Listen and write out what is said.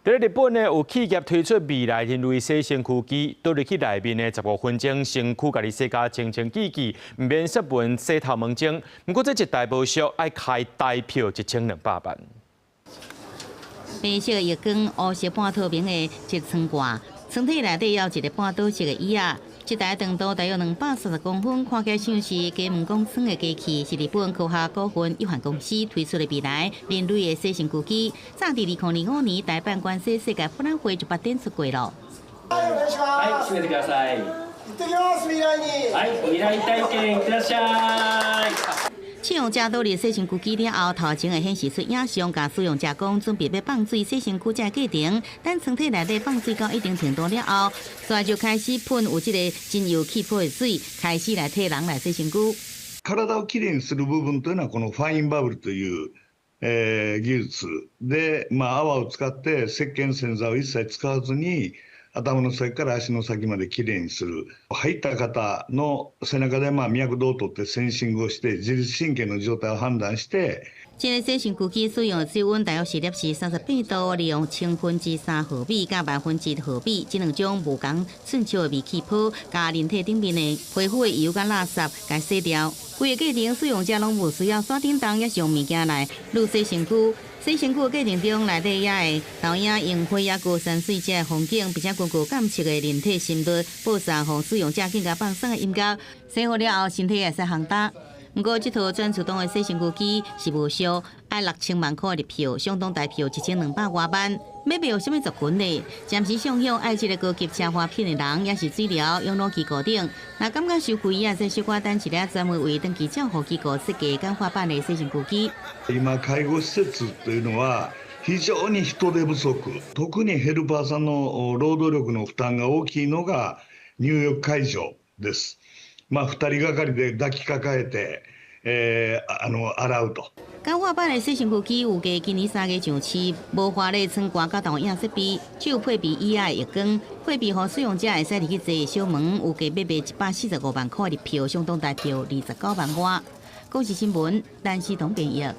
佇日本呢，有企業推出未來人類洗身軀機，倒入去內面的15分鐘，身軀共你洗甲清清潔潔，毋免濕聞洗頭毛精。毋過這一台無俗，愛開台票1200萬。白色浴缸，烏色半透明的一窗蓋，床體內底有一個半島式的椅仔。這台長度大約230公分，看起來像是加毛管床的機器，是日本科學股份有限公司推出的未來人類的洗身軀機。早佇2025年大阪關西世界博覽會就捌展出過囉。はい、閉めてください。行ってきます、未來に。はい、未來體験いってらっしゃい。使用者倒入洗身軀機了後，頭前會顯示出影像，共使用者講準備欲放水洗身軀這個過程。等床體內底放水到一定程度了後，煞就開始噴有這個精油氣泡的水，開始來替人來洗身軀。体をきれいにする部分というのはこのファインバブルという技術で、まあ、泡を使って石鹸洗剤を一切使わずに頭の先から足の先まできれいにする。入った方の背中でまあ脈動を取ってセンシングをして自律神経の状態を判斷して。這个洗身軀機使用的水溫大約是攝氏38度，利用千分之三毫米佮萬分之一毫米這兩種無仝寸尺的微氣泡，共人體頂面的皮膚的油佮垃圾共洗掉。規个過程使用者攏無需要煞叮當，抑是用物件來擼洗身軀。洗身軀的過程中，內底也會投影櫻花抑閣山水這个風景，並且根據監測的人體心率，播送予使用者更加放鬆的音樂。洗好了後，身體會使烘焦。毋過，這套全自動的洗身軀機是無俗，愛6000萬箍入票，相當台票1200外萬。欲買予啥物族群呢？暫時想向愛這个高級奢華品的人，抑是水療養老機構等。若感覺傷貴，也會使小可等一下專門為長期照護機構設計簡化版的洗身軀機。今介護施設というのは非常に人手不足、特にヘルパーさんの労働力の負担が大きいのが入浴介助です。まあ、2人がかりで抱きかかえて、洗うと。簡化版的洗身軀機預計今年3月上市，無華麗窗蓋佮投影設備，只有配備椅仔的浴缸，配備予使用者會使入去坐小門，預計欲賣145萬箍入票，相當台票29萬外。公視新聞，陳思彤編譯。